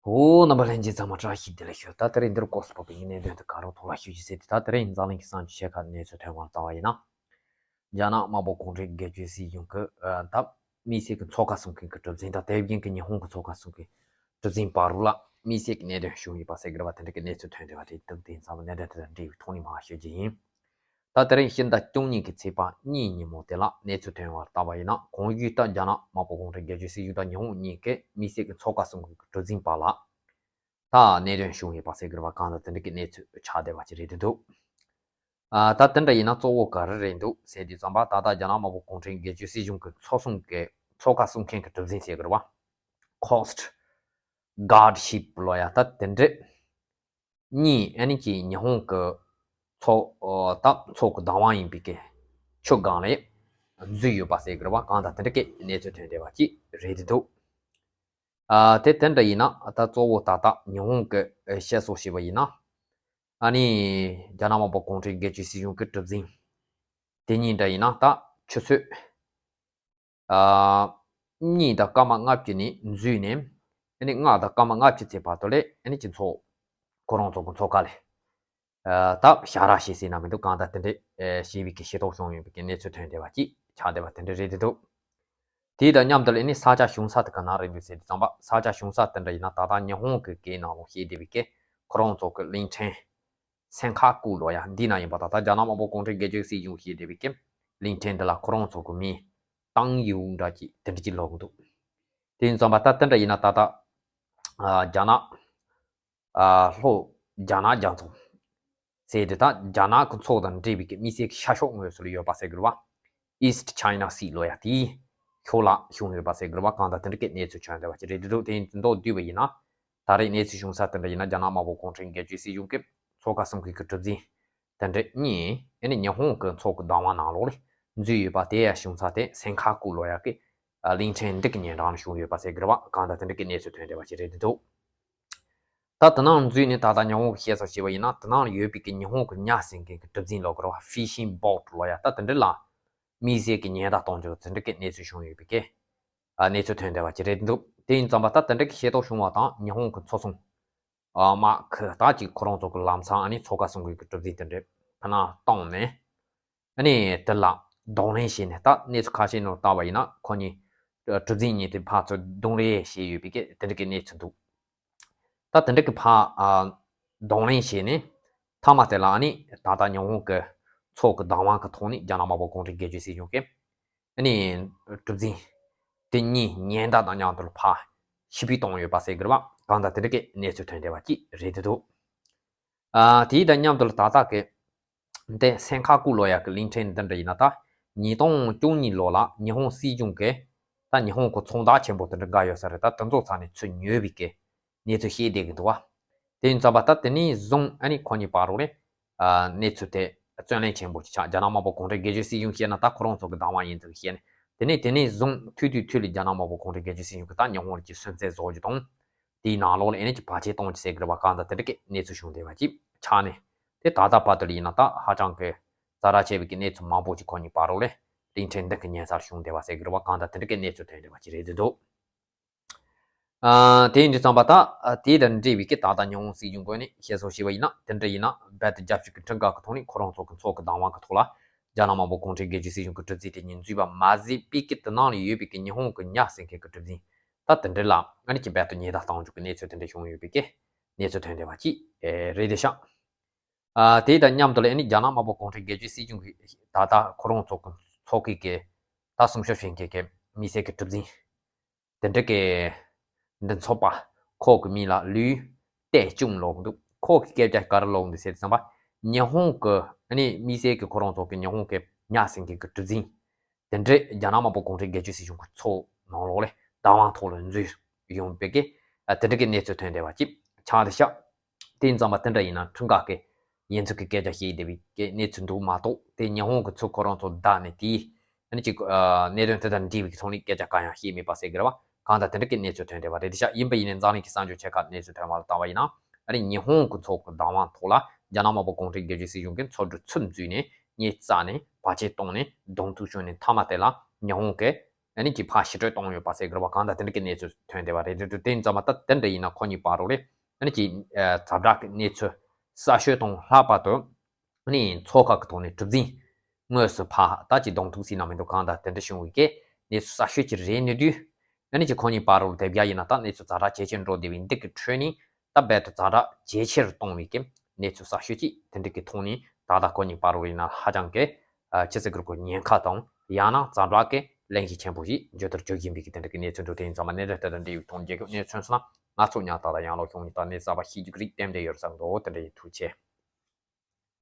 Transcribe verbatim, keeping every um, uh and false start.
ཨོ། རྣམ་པ་ལྷན་རྒྱས་ཚང་མ་བཀྲ་ཤིས་བདེ་ལེགས་ཞུ། ད་དེ་རིང་འདིར་སྐོར་སུ་བབས་པའི་གནད་དོན་དེ་ག་རུ་ཐོག་ལ་ཞུ་རྒྱུ་ཟེར་དུས། ད་དེ་རིང་འཛམ་གླིང་གི་གསར་འགྱུར་ཆེ་ཁག་གནས་ཚུལ་ཐོན་པར་བལྟ་བ་ཡིན་ན། རྒྱ་ནག་དམར་པོ་གུང་ཁྲན་སྒེར་གཅོད་སྲིད་གཞུང་གི་ཨ་ད་དམིགས་བསལ་གྱི་ཚོགས་ཁག་གསུམ་མཁན་གྱི་གྲུ་གཟིངས་དང་། དེ་བཞིན་གྱི་ཉི་ཧོང་གི་ཚོགས་ཁག་གསུམ་མཁན་གྱི་གྲུ་གཟིངས་བར་ལ་དམིགས་བསལ་གྱི་གནད་དོན་བྱུང་ཡོད་པ་ཟེར་གྱི་རེད་པ། དེ་འདྲ་གི་གནས་ཚུལ་ཐོན་བསྡད་པ་དེ་དག་དེ་ཚང་མ་གནད་དོན་དེ་དང་འབྲེལ་བའི་ཐོག་ནས་མར་ཞུ་རྒྱུ་ཡིན། ད་དེ་རིང་ཕྱི་ཟླ་བཅུ་གཉིས་ཀྱི་ཚེས་པ་གཉིས་ཉིན་མོ་དེ་ལ་གནས་ཚུལ་ཐོན་པར་བལྟ་བ་ཡིན་ན། གོང་ཞུས་ལྟར་རྒྱ་ནག་དམར་པོ་གུང་ཁྲན་སྒེར་གཅོད་སྲིད་གཞུང་དང་ཉི་ཧོང་གཉིས་ཀྱི་དམིགས་བསལ་གྱི་ཚོགས་ཁག་གསུམ་གྱི་གྲུ་གཟིངས་བར་ལ་ད་གནད་དོན་བྱུང་ཡོད་པ་ཟེར་གྱི་རེད་པ། གང་ལྟར་དེ་འདྲ་གི་གནས་ཚུལ་ཆགས་བསྡད་པ་ཅིག་རེད་འདུག་ཨ་ད་དེ་འདྲ་ཡིན་ན་གཙོ་བོ་ག་རེ་རེད་འདུག་ཟེར་དུས་ཙམ་པ། ད་ལྟ་རྒྱ་ནག་དམར་པོ་གུང་ཁྲན་སྒེར་གཅོད་སྲིད་གཞུང་གི་ཚོགས་གསུམ་གྱི་ཚོགས་ཁག་གསུམ་མཁན་གྱི་གྲུ་གཟིངས་ཟེར་གྱི་རེད་པ། Coast Guard Ship ལོ་ཡ་ད་དེ་འདྲ་གཉིས། ཨ་ནི་ཅིག་ཉི་ཧོང་གི་མཚོ་ཨོ་ད་མཚོ་གི་བདག་དབང་ཡིན་པའི་གི་ཆུ་སྒང་ལ་འཛུལ་ཡོད་པ་ཟེར་གྱི་རེད་པ། གང་ལྟར་དེ་འདྲ་གི་གནས་ཚུལ་ཐོན་བསྡད་པ་ཅིག་རེད་འདུག་ཨ་དེ་དེ་འདྲ་ཡིན་ན་ད་གཙོ་བོ་ད་ལྟ་ཉི་ཧོང་གི་ཨ་བཤད་སྲོལ་བྱས་པ་ཡིན་ན། ཨ་ནི་རྒྱ་ནག་དམར་པོ་གུང་ཁྲན་སྒེར་གཅོད་སྲིད་གཞུང་གི་གྲུ་གཟིངས་དེ་གཉིས་འདྲ་ཡིན་ན་ད་ཆུ་ཚོད་ཨ་གཉིས་དང་སྐར་མ་ལྔ་བཅུ་ནས་འཛུལ་ནས། ཨ་ནི་ལྔ་དང་སྐར་མ་ལྔ་བཅུ་ཚེས་བར་དུ་ལས་ཨ་ནི་སྤྱི་ཚོགས་ཁོ་རང་ཚོ་གི་མཚོ་ཁ་ལས་ཨ་ད་ཞ་ར་བྱེད་སྲིད་ན་མི་འདུག་གང་ལྟར་དེ་འདྲའི་ཨེ་ཞེས་པའི་གི་ཤེས་རྟོགས་བྱུང་ཡོད་པའི་གི་གནས་ཚུལ་ཐོན་བསྡད་པ་ཅིག་ཆགས་བསྡད་པ་དེ་འདྲ་རེད་འདུག་དེ་དང་མཉམ་དུ་ལས་ཨ་ནི་ས་ཆ་བྱུང་ས་དེ་ག་ན་རེད་འདུག་ཟེར་དུས་ཙམ་པ། ས་ཆ་བྱུང་ས་དེ་འདྲ་ཡིན་ན་ད་ལྟ་ཉི་ཧོང་གི་སྐད་ནང་ལོགས་བཤད་བསྡད་པའི་གི་ཁོ་རང་ཚོ་གི་གླིང་ཕྲན་སན་ཁ་ཀུ་ལོ་ཡ་འདི་ན་ཡིན་པ། ད་ལྟ་རྒྱ་ནག་དམར་པོ་གུང་ཁྲན་སྒེར་གཅོད་སྲིད་གཞུང་ཞེས་བསྡད་པའི་གི་གླིང་ཕྲན་འདི་ལ་ཁོ་རང་ཚོ་གི་མིང་ཏང་ཡུའུ་འདྲ་ཅིག་དེ་འདྲ་ཅིག་ལབ་གི་འདུག་དེ་ཡིན་ཙམ་པ་ད་དེ་འདྲ་ཡིན་ན་ད་ལྟ་ཨ་རྒྱ་ནག་ཨ་ལྷོ་རྒྱ་ནག་རྒྱ་མཚོ་ཟེར་དེ་ད་རྒྱ་ནག་གི་མཚོ་དང་འབྲེལ་བའི་གི་དམིགས་བསལ་གྱི་ཤར་ཕྱོགས་ངོས་སུ་ལ་ཡོད་པ་ཟེར་གི་རེད་པ། East China Sea ལོ་ཡ་དེའི་ཕྱོགས་ལ་བྱུང་ཡོད་པ་ཟེར་གི་རེད་པ། གང་ལྟར་དེ་འདྲ་གི་གནས་ཚུལ་བྱུང་བསྡད་པ་ཅིག་རེད་འདུག་དེ་ཡིན་མདོར་བསྡུས་པ་ཡིན་ན། ད་རེས་གནས་ཚུལ་བྱུང་ས་དེ་འདྲ་ཡིན་ན་རྒྱ་ནག་དམར་པོ་གུང་ཁྲན་སྒེར་གཅོད་སྲིད་གཞུང་གི་མཚོ་ཁ་གསུམ་མཁན་གྱི་གྲུ་གཟིངས་དེ་འདྲ་གཉིས་ཨ་ནི་ཉི་ཧོང་གི་མཚོ་གི་བདག་དབང་ནང་ལོགས་ལ་འཛུལ་ཡོད་པ། དེ་ཡ་བྱུང་ས་དེ་སན་ཁ་ཀུ་ལོ་ཡ་གི་གླིང་ཕྲན་འདི་གི་ཉེ་འགྲམ་ལ་བྱུང་ཡོད་པ་ཟེར་གི་རེད་པ། གང་ལྟར་དེ་འདྲ་གི་གནས་ཚུལ་ཐོན་བསྡད་པ་ཅིག་རེད་འདུག་ད་དེ་ནང་འཛུལ་ནས་ད་ལྟ་ཉི་ཧོང་གི་བཤད་ས་བྱས་པ་ཡིན་ན། དེ་ནང་ལ་ཡོད་པའི་གི་ཉི་ཧོང་གི་ཉ་ཟིན་མཁན་གྱི་གྲུ་གཟིངས་ལབ་གི་རེད་པ། Fishing boat ལབ་ཡ་ད་དེ་འདྲ་ལ་དམིགས་བསལ་གྱི་ཉེན་བརྡ་གཏོང་རྒྱུ་དེ་འདྲ་གི་གནས་ཚུལ་བྱུང་ཡོད་པའི་གི་ཨ་གནས་ཚུལ་ཐོན་བསྡད་པ་ཅིག་རེད་འདུག་དེ་ཡིན་ཙམ་པ་ད་དེ་འདྲ་གི་ཤེས་རྟོགས་བྱུང་བ་དང་། ཉི་ཧོང་གི་མཚོ་སྲུང་ཨ་དམག་ཁུལ་ད་ཅིག་ཁོ་རང་ཚོ་གི་ལམ་སང་ཨ་ནི་མཚོ་ཁ་སྲུང་མཁན་གྱི་གྲུ་གཟིངས་དེ་འདྲ་ཕུ་ནག་བཏང་ནས། ཨ་ནི་དེ་ལ་གདོང་ལེན་བྱས་ནས། ད་གནས་ཚུལ་ཁ་ཤས་ནང་ལྟ་བ་ཡིན་ན་ཁོ་གཉིས་གྲུ་གཟིངས་གཉིས་དེ་ཕར་ཚུར་གདོང་ལེན་བྱས་ཡོད་པའི་གི་དེ་འདྲ་གི་གནས་ཚུལ་འདུག་ད་དེ་འདྲ་གི་ཕར་ཨ་གདོང་ལེན་བྱས་ནས་མཐའ་མ་དེ་ལ་ཨ་ནི་ད་ལྟ་ཉི་ཧོང་གི་མཚོ་གི་བདག་དབང་གི་ཐོག་ནས་རྒྱ་ནག་དམར་པོ་གུང་ཁྲན་སྒེར་གཅོད་སྲིད་གཞུང་གིས་ཨ་ནི་གྲུ་གཟིངས་དེ་གཉིས་ཉེན་བརྡ་དང་མཉམ་དུ་ཕར་ཕྱིར་འབུད་བཏང་ཡོད་པ་ཟེར་གི་རེད་པ། གང་ལྟར་དེ་འདྲ་གི་གནས་ཚུལ་ཐོན་བསྡད་པ་ཅིག་རེད་འདུག་ཨ་དེ་དང་མཉམ་དུ་ལ་ད་ལྟ་གི་འདི་སན་ཁ་ཀུ་ལོ་ཡ་གི་གླིང་ཕྲན་འདི་འདྲ་ཡིན་ན། ད་ཉིས་སྟོང་བཅུ་གཉིས་ལོ་ལ་ཉི་ཧོང་སྲིད་གཞུང་གིས་ད་ཉི་ཧོང་གི་ཚོང་བདག་ཆེན་པོ་དེ་འདྲ་འགའ་ཡོད་ས་རེད། ད་དེ་ཚོ་ཚ་ནས་ཚུར་ཉོས་པའི་གི་གནས་ཚུལ་བཤད་བསྡད་གི་འདུག་བ། དེ་ཡིན་ཙམ་པ་ད་དེ་ནས་བཟུང་ཨ་ནི་ཁོ་གཉིས་བར་རོགས་ནས་ཨ་གནས་ཚུལ་དེ་བརྩོན་ལེན་ཆེན་པོ་ཅིག་ཆགས། རྒྱ་ནག་དམར་པོ་གུང་ཁྲན་སྒེར་གཅོད་སྲིད་གཞུང་བཤད་ན་ད་ཁོ་རང་ཚོ་གི་བདག་དབང་ཡིན་ཚུལ་བཤད་ནས། དེ་ནས་དེ་ནས་བཟུང་ཐུག་དུས་ཐུག་ལ་རྒྱ་ནག་དམར་པོ་གུང་ཁྲན་སྒེར་གཅོད་སྲིད་གཞུང་གིས་ད་ཉི་ཧོང་ལ་ཅིག་སུན་གཙེར་བཟོ་རྒྱུ་དང་། དེའི་ནང་ལོགས་ལ་ཨ་ནི་ཅིག་བར་ཆད་གཏོང་རྒྱུ་ཟེར་གི་རེད་པ། གང་ལྟར་དེ་འདྲ་གི་གནས་ཚུལ་བྱུང་བསྡད་པ་ཅིག་ཆགས་ནས། དེ་ད་ལྟ་བར་དུ་ལ་ཡིན་ན་ད་ཧ་ཅང་གི་ཛ་དྲག་ཆེ་བའི་གི་གནས་ཚུལ་མང་པོ་ཅིག་ཁོ་གཉིས་བར་རོགས་ལ་གླིང་ཕྲན་འདི་གི་ཉེ་སར་བྱུང་བསྡད་པ་ཟེར་གི་རེད་པ། གང་ལྟར་དེ་འདྲ་གི་གནས་ཚུལ་ཐོན་བསྡད་པ་ཅིག་རེད་འདུག་ཨ་དེ་ཡིན་དུས་ཙམ་པ་ད་ཨ་དེ་དང་འབྲེལ་བའི་གི་ད་ལྟ་ཉི་ཧོང་སྲིད་གཞུང་ངོས་ནས་བཤད་སྲོལ་བྱས་པ་ཡིན་ན། དེ་འདྲ་ཡིན་ན་རྦད་དེ་རྒྱལ་སྤྱི་གི་ཁྲིམས་ཁང་གི་ཐོག་ནས་ཁོ་རང་ཚོ་གི་མཚོ་གི་བདག་དབང་གི་ཐོག་ལ་རྒྱ་ནག་དམར་པོ་གུང་ཁྲན་སྒེར་གཅོད་སྲིད་གཞུང་གི་གྲུ་གཟིངས་དེ་གཉིས་འཛུལ་བ་མ་ཟད་པའི་གི་དེ་ནང་ལ་ཡོད་པའི་གི་ཉི་ཧོང་གི་ཉ་ཟིན་མཁན་གི་གྲུ་གཟིངས་ད་དེ་འདྲ་ལ་ཨ་ནི་ཅིག་རྦད་དེ་ཉེན་བརྡ་གཏོང་རྒྱུ་གི་གནས་ཚུལ་དེ་འདྲ་བྱུང་ཡོད་པའི་གི་གནས་ཚུལ་ཐོན་བསྡད་པ་ཅིག་ཨེ་རེད་དེ་ཤག་ཨ་དེ་དང་མཉམ་དུ་ལ་ཨ་ནི་རྒྱ་ནག་དམར་པོ་གུང་ཁྲན་སྒེར་གཅོད་སྲིད་གཞུང་གི་ད་ལྟ་ཁོ་རང་ཚོ་གི་ཚོགས་ཁག་གི་ད་སྲུང་སྐྱོབ་བྱེད་མཁན་གི་དམིགས་བསལ་གི་གྲུ་གཟིངས་དེ་འདྲ་གི་མགྲིན་ཚབ་པ་ཁོ་གི་མིང་ལ་ལུའུ་ཏེ་ཅུང་ལབ་ཀྱི་འདུག་ཁོ་གི་སྐད་ཆ་ག་རེ་ལབ་ཀྱི་འདུག་ཟེར་དུས་ཙམ་པ། ཉི་ཧོང་གི་ཨ་ནི་དམིགས་བསལ་གི་ཁོ་རང་ཚོ་གི་ཉི་ཧོང་གི་ཉ་ཟིན་མཁན་གི་གྲུ་གཟིངས་དེ་འདྲ་རྒྱ་ནག་དམར་པོ་གུང་ཁྲན་སྒེར་གཅོད་སྲིད་གཞུང་གི་མཚོ་ནང་ལོགས་ལ་བདག་དབང་ཐོག་ལ་འཛུལ་ཡོང་བའི་གི་ཨ་དེ་འདྲ་གི་གནས་ཚུལ་ཐོན་བསྡད་པ་ཅིག་ཆགས་བསྡད་ཤག་དེ་ཡིན་ཙམ་པ་དེ་འདྲ་ཡིན་ན་ཁྲིམས་ཁང་གི་ཡིན་ཚུལ་གྱི་སྐད་ཆ་བཤད་བསྡད་པའི་གི་གནས་ཚུལ་འདུག་མ་གཏོགས། དེ་ཉི་ཧོང་གི་ཚུར་ཁོ་རང་ཚོ་བདའ་ནས་དེའི་ཨ་ནི་ཅིག་ཨ་གནད་དོན་དེ་དང་འབྲེལ་བའི་ཐོག་ནས་སྐད་ཆ་གང་ཡང་བཤད་མེད་པ་ཟེར་གི་རེད་པ། གང་ལྟར་དེ་འདྲ་གི་གནས་ཚུལ་ཐོན་བསྡད་པ་རེད་དེ་ཤག་ཡིན་པ་ཡིན་ནའི་འཛམ་གླིང་གི་གསར་འགྱུར་ཆེ་ཁག་གནས་ཚུལ་ཐོན་པ་ལ་བལྟ་བ་ཡིན་ན། ཨ་ནི་ཉི་ཧོང་གི་མཚོ་གི་བདག་དབང་ཐོག་ལ་རྒྱ་ནག་དམར་པོ་གུང་ཁྲན་སྒེར་གཅོད་སྲིད་གཞུང་གིས་མཚོ་གྲུ་ཚུར་འཛུལ་ནས་ཉེན་བརྡ་ནས་བར་ཆད་བཏང་ནས་གདོང་ཐུག་བྱུང་ནས་མཐའ་མ་དེ་ལ་ཉི་ཧོང་གི་ ཨ་ནི་ཀྱི་ཕར་ཞི་དྲོད་གཏོང་ཡོད་པ་ཟེར་དགོས་པ་གང་དང་དེ་འདྲ་གི་གནས་ཚུལ་ཐོན་བསྡད་པ་རེད། དེ་དེ་ཡིན་ཙང་མ་ད་དེ་འདྲ་ཡིན་ན་ཁོ་གཉིས་བར་རོ་རེད། ཨ་ནི་ཀྱི་ཛ་དྲག་གི་གནས་ཚུལ་གསར་ཤོས་དང་ལྷག་པར་དུ་ཨ་ནི་ཚོགས་ཁག་གི་ཐོག་ནས་གྲུ་གཟིངས་དངོས་སུ་ཕར་ད་ཀྱི་གདོང་ཐུག་སྲིད་ན་མི་འདུག་གང་དང་དེ་འདྲ་བྱུང་བའི་གི་གནས་ཚུལ་གསར་ཤོས་ཀྱི་རེད་ནི་དུས། ཨ་ནི་ཀྱི་ཁོ་གཉིས་བར་རོ་དེབ་རྒྱ་ཡིན་ན་ད་གནས་ཚུལ་ཛ་དྲག་ཇེ་ཆེར་འགྲོ་བསྡད་པའི་འདི་གི་ཁྲོད་ནས་ད་རྦད་དེ་ཛ་དྲག་ཇེ་ཆེར་གཏོང་བའི་གི་གནས་ཚུལ་གསར་ཤོས་ཅིག་དེ་འདྲ་གི་ཐོག་ནས་ད་ལྟ་ཁོ་གཉིས་བར་རོ་ཡིན་ན་ཧ་ཅང་གི་ཨ་ཅི་ཟེར་དགོས་རེད། ཉེན་ཁ་དང་ཡང་ན་ཛ་དྲག་གི་གླེང་གཞི་ཆེན་པོ་ཞིག་འགྱུར་དུ་འགྱུར་བཞིན་པའི་གི་དེ་འདྲ་གི་གནས་ཚུལ་འདུག་དེ་ཡིན་ཙང་མ་གནད་འགག་དེ་དང་འབྲེལ་ཡོད་ཐོག་ནས་རྒྱལ་ཁབ་གནས་ཚུལ་སོང་ན་ང་ཚོ་ཉག་ཏག་ཏག་ཡང་ལོག་ཤོང་ནས་ད་གནས་གསར་པ་ཤེས་རྒྱུ་གི་རིགས་ཏན་ཏན་ཡོད་བསམ་འདུག་དེ་འདྲ་ཡིན། ཐུགས་རྗེ་ཆེ།